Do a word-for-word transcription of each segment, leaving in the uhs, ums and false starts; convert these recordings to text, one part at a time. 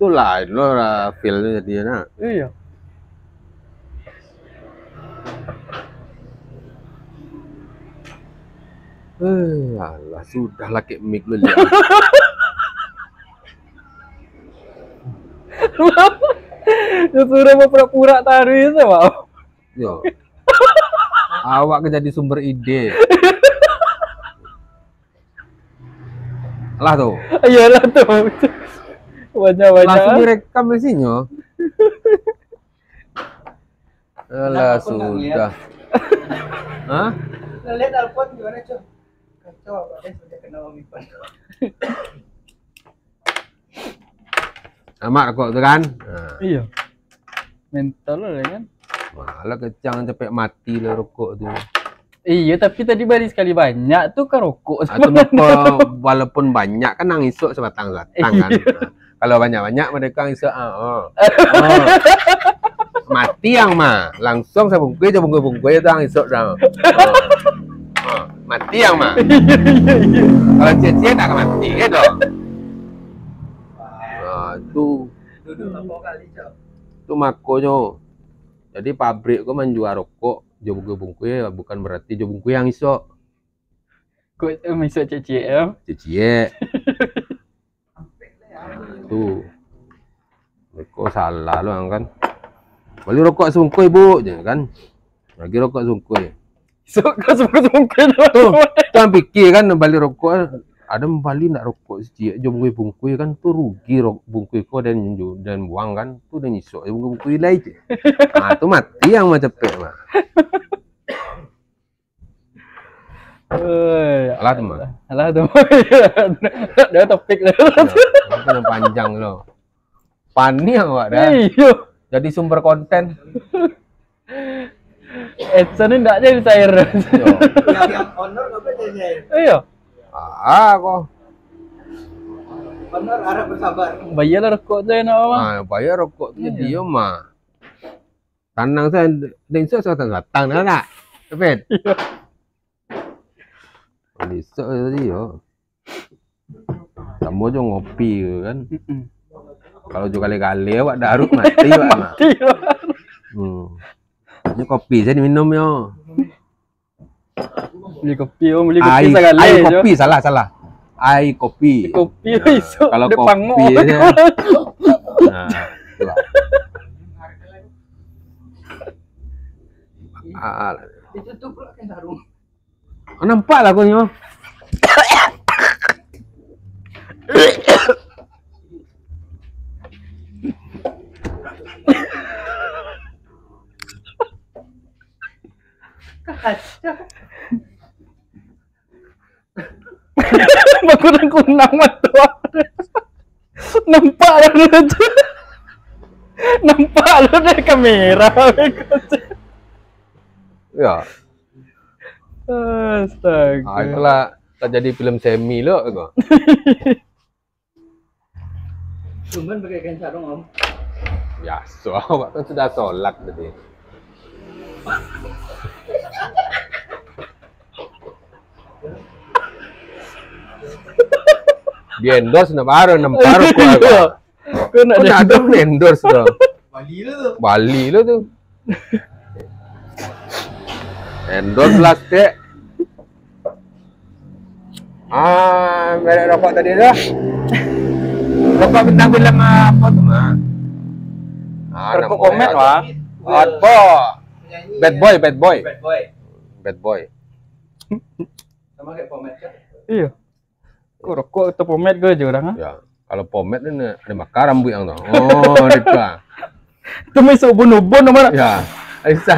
Tu lain lo lah feel tu jadi nak. Iyo. Eh, alah, sudah lah kek mic lu lihat. Yo sudah bapura-pura taruih se, Pak. Yo. Awak ka jadi sumber ide. Lah tu. Iyolah tu. Banyak-banyak. Langsung direkam di sini. Alah, sudah. Hah? Lihat alpon gimana, Cok? Kacau apa dia sudah kena Om Ipan. Amak rokok tu kan? Ha. Iyo. Mental lah kan. Malah kecang sampai mati lah rokok tu. Iyo, tapi tadi bari sekali banyak tu kan rokok. Atau lupa, walaupun banyak kan nang isok sebatang-sebatang kan. Kalau banyak-banyak mereka isok ah. Oh. Oh. Mati yang mah. Langsung sabungkui je bungkui-bungkui tu ang isok dah. Oh. Oh. Mati yang mah. Kalau cie-cie tak akan mati gitu. Ah, tu Duduk berapa kali, Cok? Tu makonyo. Jadi pabrik ko manjua rokok jo bungkui-bungkui, bukan berarti jo bungkui yang isok. Kok eh, isok ciek-ciek yo? Ciek-ciek. Tu. Mereka salah lo kan. Bali rokok sungkui, Bu, je kan. Lagi rokok sungkui. Isok kau sungkui-sungkui tu. Tu, tuan pikir kan bali rokok, ada bali nak rokok ciek jo bungkui-bungkui kan tu rugi rok bungkui ko dan dan buang kan. Tu dan isok bungkui-bungkui lai je. Ha, tu mati yang mah cepek mah. Oi, Alah tu mah. Alah tu. Dah topik dah. Ya, itu yang panjang lo. Panik awak dah. Iyo. Jadi sumber konten. Edson ni ndak jadi cair. Yo. Yang, yang honor apa jadi? Iyo. Ah, kok. Honor harap bersabar. Bayarlah rokok tu enak mah. Ah, bayar rokok tu Iya. Dia mah. Tanang saya denso datang datang dah nak. Dapat. Denso tadi yo. Sama je ngopi ke kan. Mm-mm. Kalau juga kali-kali awak darut mati awak mah. Iyo. Hmm. Ini kopi saya diminum yo. Beli kopi, oh, beli kopi Air, sagala air je. Kopi salah salah. Air kopi. Kopi Nah, isok kalau dia kopi pangok. Dia, nah, itulah. Ah, Itu tuh pula kan sarung. nampak lah kau ni mah. Kacau. Bakunang-kunang mata. Nampak lah dia tu. Nampak lah dari kamera. Ya. Astaga. Ah, itulah tak jadi film semi lo kau. Cuman pakai kain sarung, Om. Biasa, awak kan sudah sholat tadi. Di endorse nak baru enam baru kau. Kau nak Kau dia nak ada endorse tu. Bali lah tu. Bali lo tu. Endorse lah stek. Ah, merek rokok tadi tu. Rokok bintang film apa tu mah? Ah, Rokok nama Komet dia. mah. Apa? Bad boy, bad boy. Bad boy. Bad boy. Sama kayak Komet kan? Iya. Kok rokok atau pomet gue aja orang ah. Ya, kalau pomet ni ada makar rambuik yang tu. Oh, dia. Tu masuk ubun-ubun nama. Ya, bisa.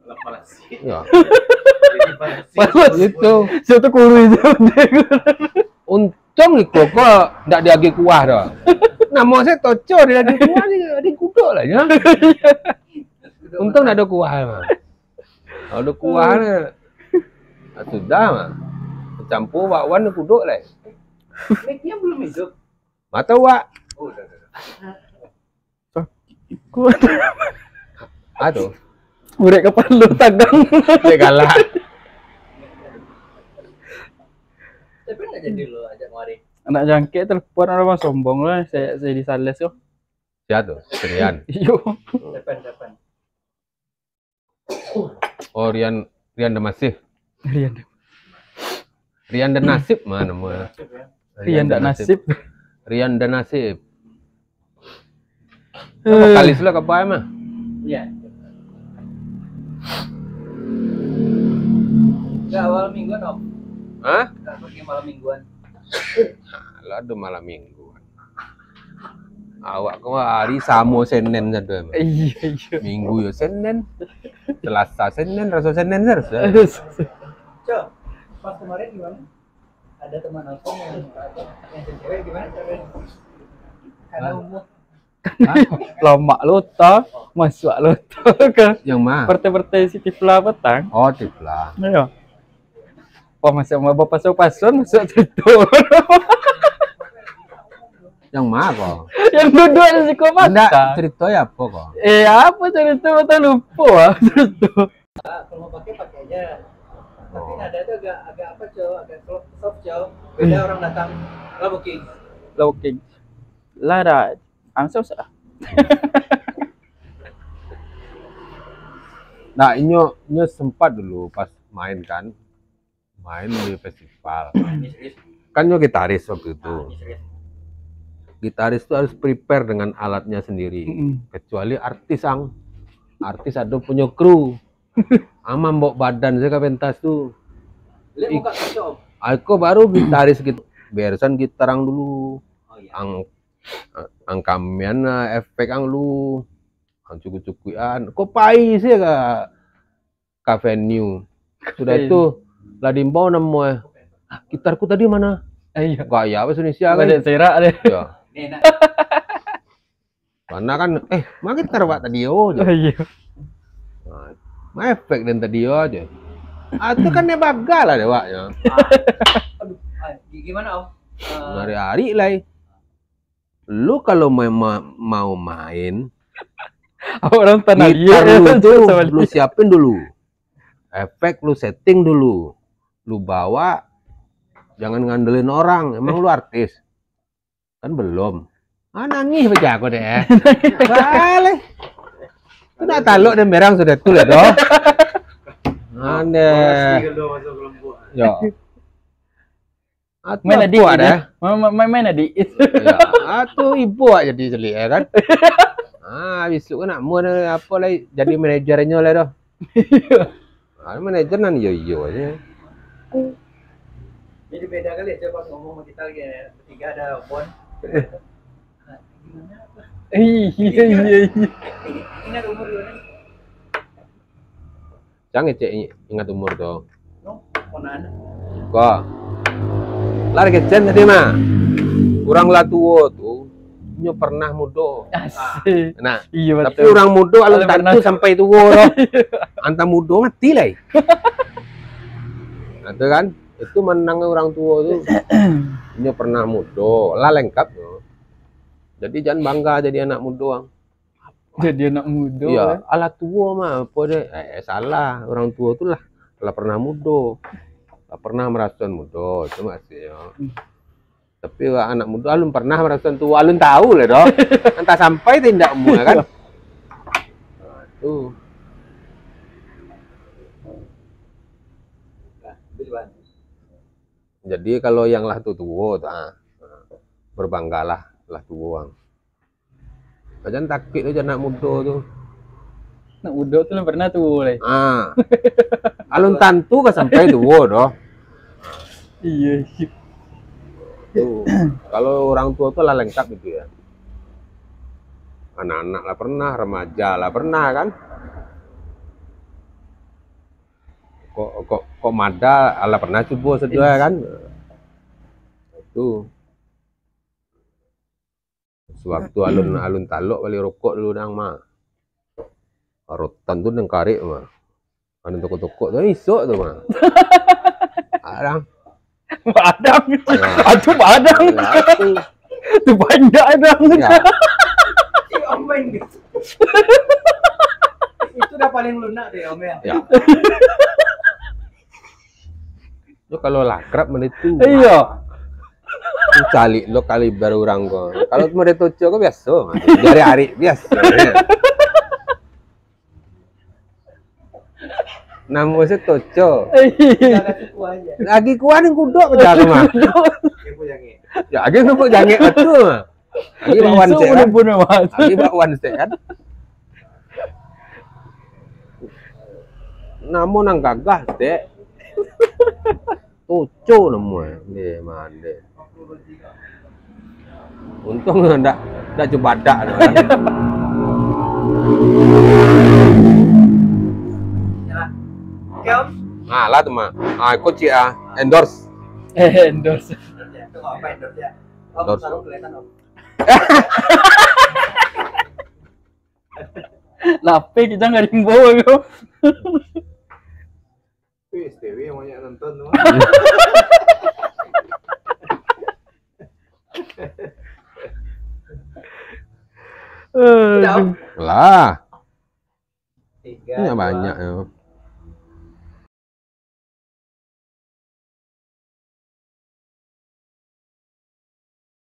Lepas. Ya, Jadi panas. Panas. Itu. Siapa tu kuru itu? Untung ni kok ndak diagih kuah dah. Nama saya tocor dia agih kuah ni, ada kuduk lah ya. Untung ndak ada kuah mah. Kalau ada kuah ni, ah, sudah mah. Campur bakwan ni kuduk lah. Mic-nya belum hidup. Mata wak. Oh, udah, udah. Kuat. Aduh, Urek kepala tagang. dia galak. Tapi nggak jadi lo ajak mari. Anak jangkek telepon, orang sombong lah, saya, saya di sales tu. Siapa tu? Rian. Iyo. Depan, depan. Oh, Rian, Rian Damasif. Rian. Rian dan Nasib mah nama. Rian dan Nasib. Rian dan Nasib. Eh. Vokalis lah kapai mah. Iya. Enggak awal mingguan, Om. Hah? Enggak pergi malam mingguan. Nah, lo ada malam mingguan. Awak ko hari samo Senin sado emang. Iya, iya. Minggu yo Senin. Selasa Senin, raso Senin terus. Cok, pas kemarin gimana? Ada teman aku yang, yang cewek gimana caranya? Karena umur. Hah? Lamak lo ta, masuk lo ta ka. Yang ma? Partai-partai si Tifla patang. Oh, Tifla. Iyo. Pas masuk ma bapaso-paso, masuk cerita. Yang ma ko? Yang duduk di siko mata. Ndak, cerita ya apa ko? Eh, apa cerita? Mata lupa ah cerita. Kalau mau pakai, pakai aja. Tapi nada tu agak, agak apa, Cok? Agak soft, soft, Cok. Beda orang datang, lah booking. Lah booking. Lah dah. Angsa usah. Nah, inyo, inyo sempat dulu pas main kan. Main di festival. Kan nyo gitaris waktu itu. Gitaris tu harus prepare dengan alatnya sendiri. Mm-mm. Kecuali artis, ang. Artis ado punyo kru. Aman bawa badan sajo ka pentas tu. Lek buka kosong. Ako baru gitaris gitu. Beresan gitar ang dulu. Oh, iya. Ang, ang kamian lah efek ang dulu. Ang cukuik-cukuikan. Ko pai sajo ka, ka venue. Sudah itu, lah diimbau namo eh. "Ah, gitarku tadi mana?" Eh, iya. Gaya bahasa Indonesia kan. Banyak serak deh. Ya. Ni, nak. Karena kan, "Eh, ma gitar awak tadi yo?" je. Oh, iya. Nah, ma efek den tadi yo je. Ah, tu kan dia bagal lah dewak yo. Ah. Aduh, ah, gi-, gimana, Om? Eh, Hari-hari lah. Lu kalau ma-, ma-, mau main, orang tanah gitar liat, lu tu, sama lu dia. Siapin dulu. Efek lu setting dulu. Lu bawa, jangan ngandelin orang. Emang lu artis? Kan belum. Ah, nangih baco aku deh. Baleh. Tu nak talok dan berang sudah tu lah doh. Ande. Yo. Atu main adik apo dah? Main, main, main adik. Ya, atu ibo aja jadi selik ya kan. Ah, besok kan nak mau apa lagi jadi manajernya lah doh. Ah, manajer nan iyo-iyo aja. Jadi beda kali ya, coba ngomong sama kita lagi ya, bertiga ada Bon. Nah, gimana apa? Iya, iya, iya. Ingat umur dulu nih. Jangan cek ingat umur tu. No, Bon ada. Ko. Lah kecen tadi mah. Urang lah tuo tu, inyo pernah mudo. Asik. Nah, iya, tapi betul. Urang mudo alun tantu sampai tuo doh. Antah mudo mati lai. Nah, tu kan, itu manang urang tuo tu. Inyo pernah mudo, lah lengkap tu. Jadi jangan bangga jadi anak mudo, ang. Jadi anak mudo. Iya, eh. Alah tuo mah, apa deh? Eh, salah. Urang tuo tu lah, lah pernah mudo. Lah pernah maraso mudo, itu maksudnyo. Hmm. Tapi anak mudo alun pernah maraso tuo, alun tahu lah doh. Antah sampai atau indak umur kan. Nah, tu. Jadi kalau yang lah tu tuo tu, ah, berbanggalah lah tuo ang. Jan takik tu, jan anak mudo tu. Anak mudo tu lah pernah tuo lai. Ah. Alun tantu ka sampai tuo doh. Iya, iya. Tu. Kalau urang tuo tu lah lengkap gitu ya. Anak-anak lah pernah, remaja lah pernah kan. Kok, kok, kok mada lah pernah cubo sajo kan. Itu. Sewaktu alun, alun talok bali rokok dulu dang mah. Rotan tu nang karek mah. Anu tokok-tokok tu, isok tu mah. Adang. Badang. Ya. Atuh badang. Ya, tu. Tu banyak dang. Ya. Si Om main gitu. Itu dah paling lunak deh, Om, ya. Ya. Yo kalau lah akrab mah itu. Iya. Caliak lo kaliber urang ko. Kalau model Toco ko biaso. Dari-ari biaso. Namo se Toco. Lagi kuah ni kudok ke jago mah. Ya, lagi namo jangek betul mah. Lagi bakwan Isu sek kan. Bunuh-bunuh, Mas. Lagi bakwan sek kan. Namo nan gagah sek. Toco namo e. Deh, mande. Untung ndak, ndak cubadak tu. Oke, Om. Nah, lah tu mah. Ah, iko ciek ah, endorse. Eh, endorse. Endorse. Lapeh kita nggak diimbau ko. Wih, S T W yang banyak nonton tu. Aduh. Lah. Tiga, banyak, dua. Banyak ya.